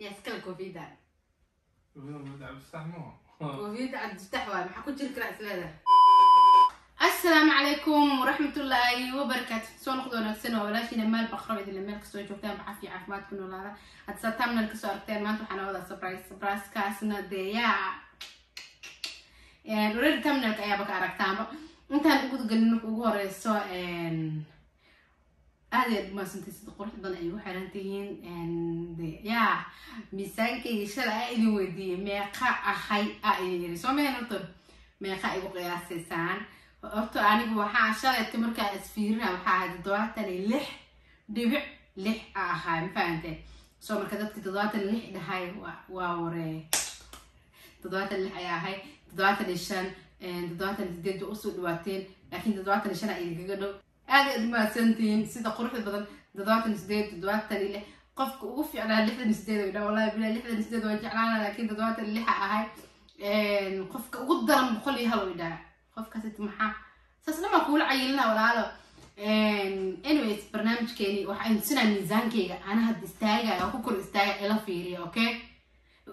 Yaa iskale koofiyaddan? Cabdifataax ma? Koofiyadda Cabdifataax waay. Maxaa ku jiri karaa isleedahay? Assalaamu calaykum waraxmatullaahi wabarakaatu. Soo noqdo wanaagsan waa walaashiina Maal Baqrab, idinla meel kasoo joogtaan cafi caafimaad ku noolaada. Hadda saa thumbnail kasoo aragteen, maanta waxaan wadaa surprise. Surprise-kaasna dee yaa already thumbnailka ayaaba ka aragtaanba. Intaan ugu gelin, marka ugu horeyso aad iyo aad umahadsantay sida qurux badan ay ugu xiran tihiin. De yaa miisaankayga shalay aa idin weydiiyey, meeqa ahay aa idin yiri, soo mehen? Horta meeqa igu qiyaasaysaan? Horta anigu waxaa shalayta markaa isfiirina waxaa ahay 76.6 a ahay, ma fahantay? Soo marka dadki 76 dhahay waa waree, 76 ayaa ahay, 75, 78 waa usoo dhawaateen, laakiin 75 aa idinkaga dhow. Aad aad umahadsantihiin sida quruxda badan. 78, 76, qofka ugu fiicnaa 68 dha. Wallahi bilaa 68 waan jeclaana, laakiin 76 a ahay. Qofka ugu daran 101 way dhaha. Qofkaas maxaa saas dhamaa kuula cayilina, walaalo? Anyways, barnaamijkeeni waxaan tusinaa miisaankeyga ana hadda istaagaya oo ku kor istaaga, ila fiiriya. Okay,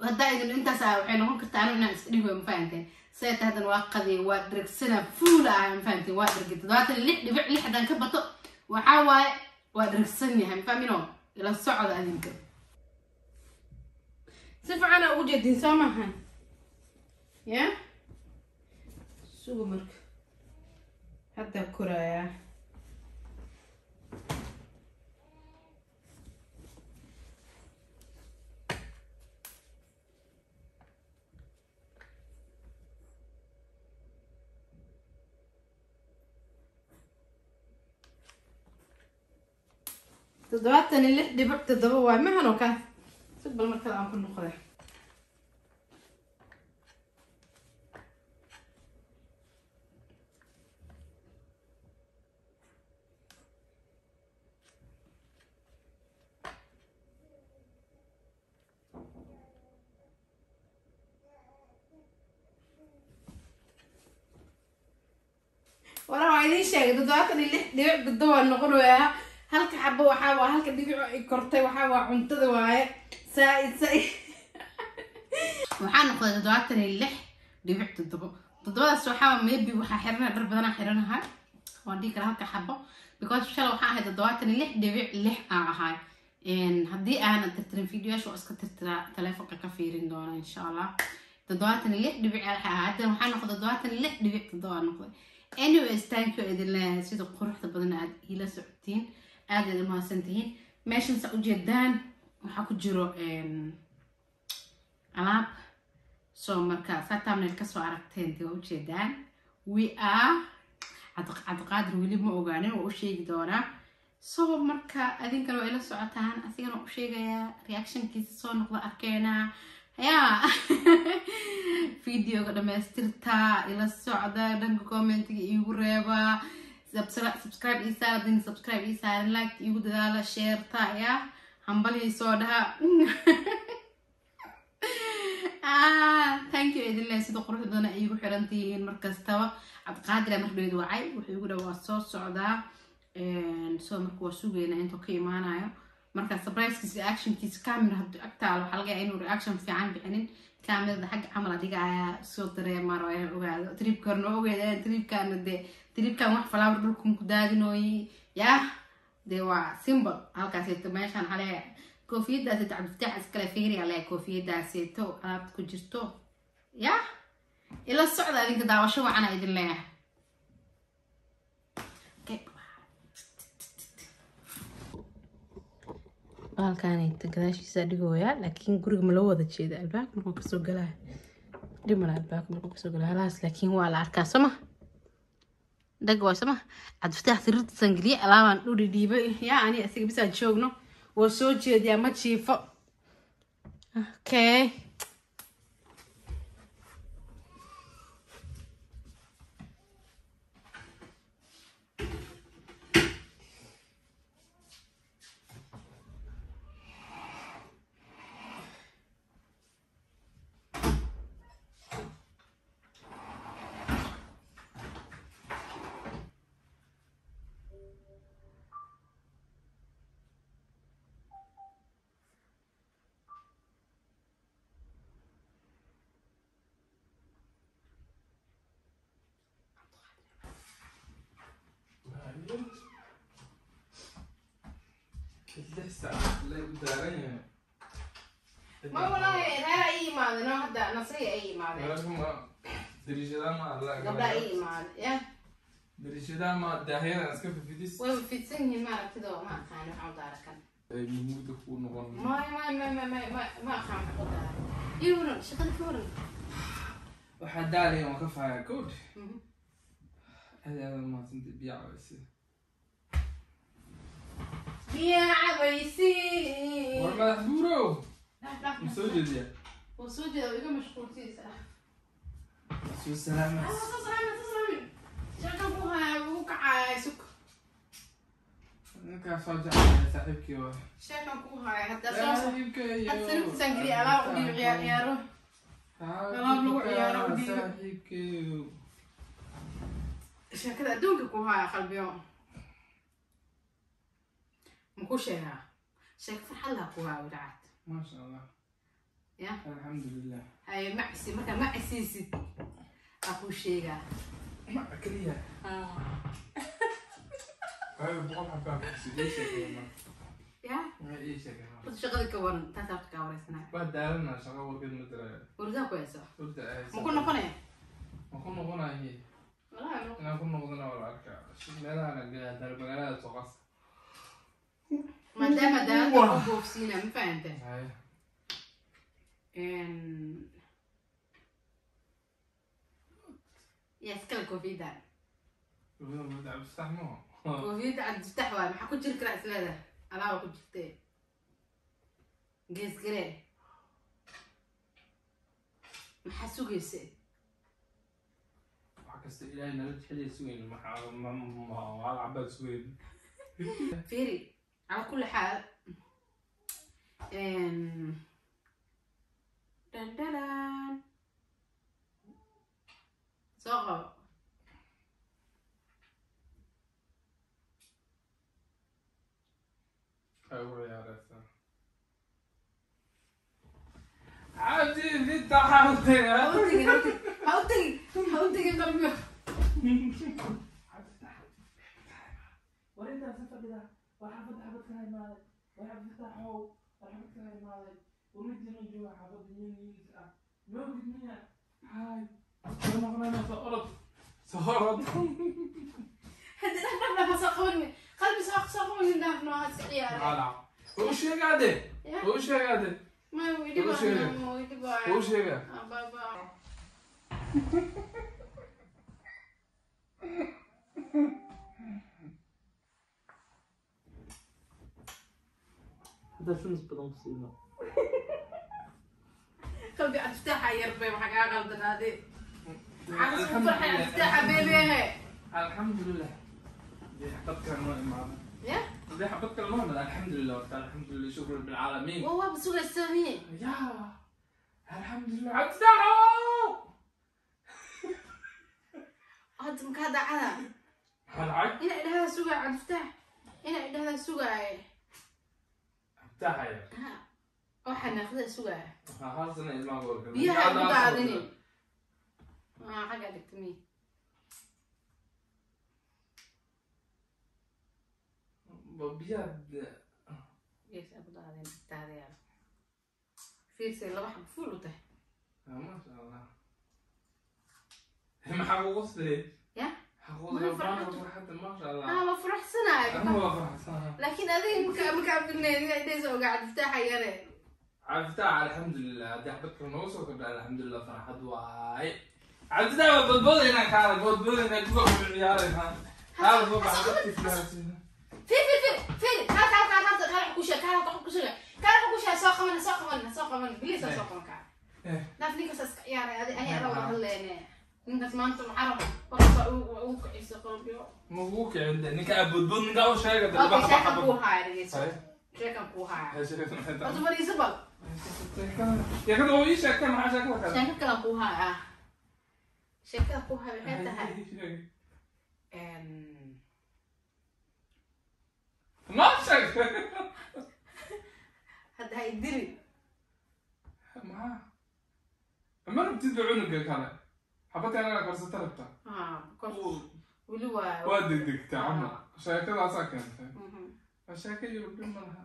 haddaa idin intaas ah waxay noqon kartaa anu inaan iska dhigo, ma fahanteen? Seeta haddan waa qadiy, waa dhirgsana, fuula ah, ma fahanteen? Waa dhirgay 76.6. Haddaan ka bato waxaa waaye waa dhirgsan yahay, ma fahmino? Ila socda adinka, si fiican aa ugu jeedin, soo maahan? Ya suga, marka hadda korayaa 76.7 waay, mahano kaas? Sug bal, mar kale aan ku noqday. Waraa waa idiin sheegay, 76.7 noqonayaa. Halka xabo waxaa waa halka dhibico ay kortay, waxaa waa cuntada waaye. Saa-id saa-id waxaa noqday 76.7. Toddobadaas waxaa maybe waxaa xirana dhar badanaa xiranahay, waan dhihi karaa halka xabo, because shalay waxaa ahay 76.6 aan ahay. Haddii aanan tirtirin videoyaasha waa iska tirtiraa, taleefonka ka fiirin doona insha Allah. 76 dhibic ahaa, haddana waxaa noqday 76.7 noqday. Anyways, thank you idin leeyahay sida quruxda badan aad iila socotiin, aad aad umahadsan tihiin. Meeshan sa ujeedaan waxaa ku jiro alaab. Soo marka saa thumbnail kasoo aragteen dee waa ujeedaan. We are Cabdiqaadir weli ma ogaanin, waa u sheegi doonaa. So marka adinkana waa ila socotaan, asigana waa u sheegayaa, reactionkiisa soo noqda arkeenaa. Yaa videoga dhamaystirta, ila socda, dhanka commentiga iigu reeba, subscribe ii saar hadin subscribe ii saaran, like iigu dadaala, shareta, yaa hambalii soo dhaha. Thank you idin leeyahay sida quruxda badan ay iigu xiran tihiin mar kastaba. Cabdiqaadir mar dhoweed wacay, wuxuu igu dhaw waa soo socdaa. So marka waa sugeynaa intuu ka imaanayo. Marka surprisekiisa, reactionkiisa, camera hadduu agtaalo waxaa laga yaabaa inuu reaction fiican bixinin. Camerada xagga camal adiga ayaa soo dareemaa, rabaa inaan ogaado. Tripka hore noo ogeeda, tripkana dee tripkan wax flower dhulkan ku daadinooyi, yah dee waa simple. Halkaaseeto meeshaan waxaa leeyahay koofiyadaaseeto Cabdifataax iskale, fiiriya leeyahay koofiyadaaseeto alaabta ku jirto. Yah ila socda adinka, daawasho wacana idin leeyahay. Okay. Baalkanayta gadaashiisa dhigooya, laakiin guriga ma loo wada jeeda. Albaabka markuu kasoo galaa dhib mala, albaabka markuu kasoo galaa halaas, laakiin waa la arkaa, soma dhag waa soma. Cabdifataax sariirtiisan geliye, alaabaan dhuri dhiibay. Yaa ani asiga bisaan joogno, waa soo jeediyaa, ma jiifo. Okay. 6 saac la u daaran yahay. Ma walaahi, reer ay imaadeen oo hadda nasriya ay imaadeen. Ma dariishadaha ma alla Gabdha ay imaadeen ya. Dariishadaha ma daahyadan iska fifidis. Way fidsan yihiin, maaragtidoo ma aqaan waxaan u daara kan. Ay mugdi ku noqon. May may may may may may ma aqaan waxaan u daara. Ii waran, shaqada ka waran. Waxaa daalaya waan ka faaya good. Aad aad umahadsantay, biyo cabaysi. Biyo cabaysi. War madax buurow. Dhaaf dhaaf. Ma soo jeediya? Wuu soo jeeda, iga mashquulsiisa. Soo salaama. Ah, soo salaami, soo salaami. Shaqan ku haya ugu kacaya, sug. Ninkaa soo jeclaya saaxiibkii waa. Sheekan ku haya hadda soo Saaxiibkayo. Hadda sariirtiisaan geliya, alaab u dhiibo, ciyaar ciyaaro. Alaab lagu ciyaaro u dhiibo. Saaxiibkayo. Sheekada adduunka ku haya, qalbiyo. Maku sheegaa? Sheeko farxad laha ku haya wadacaad. Maasha Allah. Ya. Alxamdulilah. Haye, macsi markaa macsiisid aa kuu sheegaa. Ma keliya. Ay, 100 xabaa ku ii sheegay ma. Ya. Ma ii sheegay ma. Horta shaqada ka waran, taas horta kaa wareysanaya. Waa daalana, shaqo warkeed ma diraayo. Wardaa ku hayso. Hurda haysa. Ma ku noqonaya? Ma ku noqonaye. Walahi Inaan ku noqdana waa la arkaa. Meelahana gelaa daal magaalada soo qas. Maadaama daalada ku boofsiina, ma fahante? Haye. Yaa iskale koofiyadda? Hurda ma Cabdifataax ma. Koofiyadda Cabdifataax waay. Maxaa ku jiri karaa isleedahay? Alaaba ku jirtee, gees garee, maxaa sugaysa? Wax kasta Ilaahay nala jeceliya sugayn, maxaa ma hal cabaad sugayn. Fiiri, cala kulli xaal, dhandhalan soo qabo. Ay ugu ciyaaraysaa. Cabdi Fataax. Ha u tegin, ha u tegin, ha u tegin, qalbiyo. War intaas fadhida, war xaafadda xabad kala imaaday, war Cabdifataaxow, war xabad kala imaaday, war midina jooga xaafadda yuniis ah, ma ogid miya? Hay, soo noqonayna, soo orod, soo orod. Hadda dhaf dhaf dhaf, ha soo qabanin, qalbi, soo qabanin, dhaaf noo, ha iska ciyaare. Hala u sheegaade. Ya. U sheegaade. Ma widhiba. U sheega. Widhiba. U sheega. Baba. Hadda films badan ku siino. Qalbi, Cabdifataaxa yarbay, waxaa kaa qaldanaaday. Maxaa kasoo farxay Cabdifataaxa beebeehe? Alxamdulilah, dee xabad kale noo imaaday. Ya. Dee xabad kale noo imaaday, alxamdulilah, horta alxamdulilah, shukr bilcaalamiin. Waa waaba sugaysa miye? Ya, alxamdulilah, Cabdifataaxow. Hadda makaa dacada? Maxaa lacag? Ina idhahdaa sugaay Cabdifataax, ina idhahdaa sugaay. Cabdifataaxaya. Ha, oo xanaaqda sugaay. Waxaa hal sana ilmaha gobolka. Biyaha ugu daadini. Ah, xaggaa dhigta miye? Biyaha. Gees ugu daadin daadayaal. Fiirsay, laba xab fuul u tahay. Maasha Allah, maxaa kugu qoslay? Ya. Maxaa kugu Ma qoslay? farxad. Farxadda, maasha Allah. Ah, waa faraxsanaay. Anigu waa faraxsanahay. Laakiin adiga maka cabdinayd ina idhaysa ogaa Cabdifataaxa yare. Cabdifataax, alxamdulilah, haddii xabad kale noogu soo kordha, alxamdulilah, farxad waaye. Cabdifataax waa badboodaynaa, kaala boodboodaynaa, kuwa ku ciyaaraynaa, kaala soo baxa dadkiisa. Fiir fiir fiir fiir, kaal kaal kaal kaal kaal, wax ku sheeg, kaal wax ku sheeg, kaal wax ku sheeg. Soo qaban, soo qaban, soo qaban, bilis, soo qaban, kaal. Dhaaf ninkaas iska ciyaaray. Adi ani ada wada hadleyne. Ninkaas maanta maxaa raba warkaas ugu kicisa, qalbiyo? Ma ugu kicin de, ninka aa boodbood, ninka u sheega de. Okay, sheekan kuu haaya, dhegeyso. Sheekan kuu haaya. Horta fadhiiso bal. Sheekada oo ii sheegtay, maxaa sheekada kale? Sheeko kale kuu haaya. Sheekada kuu haaya waxay tahay Noo sheeg. Hadda ha idiri. Maxaa ma rabtid ba cunuga kale xabadka inaad korsata rabta? Ah, weli waa Waa degdegtaa camal, sheekadaasaa keentay. Waa sheeko Yurub, dhib ma laha.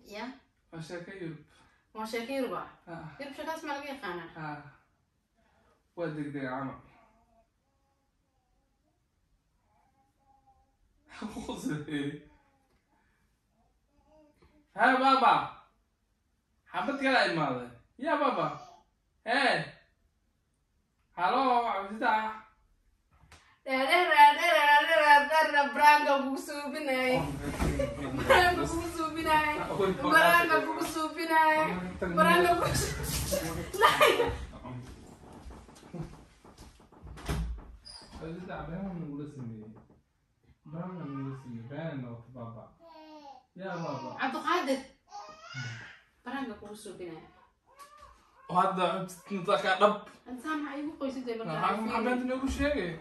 Ya. Waa sheeko Yurub. Waa sheeko Yurub ah. Ah. Yurub sheekaas ma laga yaqaanaa? Ah, waa degdeg camal. Hee baaba, xabad kala imaaday. Ya baaba, hee, halo Cabdifitaax. Prank-ga kugu suubinay, prank-ga kugu suubinay, prank-ga kugu suubinay, prank-ga kugu. Cabdifitaax, been nagula sameeyey, been nagula sameeyey, been noqoto baaba. Ya baaba. Cabdiqaadir, prank-ga kugu suubinay. Hadda ka dhab. Intaa maxaa igu qoysatay? Maxaa Markaa beenta noogu sheegay?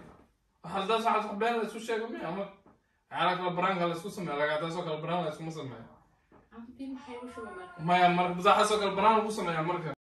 Waxaa taas, waxaa been la isku sheego miya? Ama waxyaala kale prank-ga la isku sameeya, lagaa taasoo kale prank la iskuma sameeyo. Cabdi, maxay igu shubay marka? Maya, marka taasoo kale prank lagu sameeya marka.